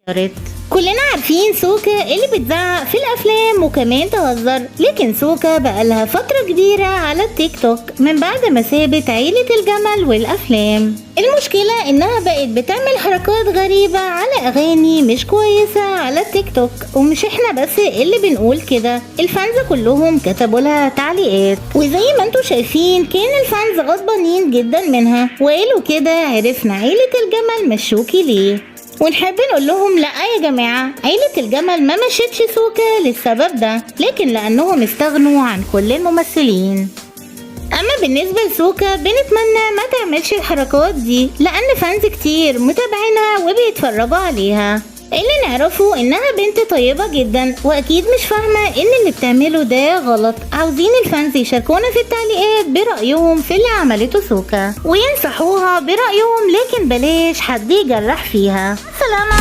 اتغيرت. كلنا عارفين سوكا اللي بتزعق في الافلام وكمان تهزر، لكن سوكا بقالها فترة كبيرة على التيك توك من بعد ما سابت عيلة الجمل والافلام. المشكلة انها بقت بتعمل حركات غريبة على اغاني مش كويسة على التيك توك، ومش احنا بس اللي بنقول كده، ال fans كلهم كتبوا لها تعليقات، وزي ما انتوا شايفين كان ال fans غضبانين جدا منها وقالوا كده عرفنا عيلة الجمل مشوكي ليه. ونحب نقول لهم لا يا جماعة، عيلة الجمل ما مشيتش سوكا للسبب ده، لكن لأنهم استغنوا عن كل الممثلين. أما بالنسبة لسوكا بنتمنى ما تعملش الحركات دي، لأن fans كتير متابعينها وبيتفرجوا عليها. اللي نعرفه إنها بنت طيبة جدا وأكيد مش فاهمة إن اللي بتعمله ده غلط. عاوزين ال fans يشاركونا في التعليقات برأيهم في اللي عملته سوكا وينصحوها برأيهم، لكن بلاش حد يجرح فيها. سلامة.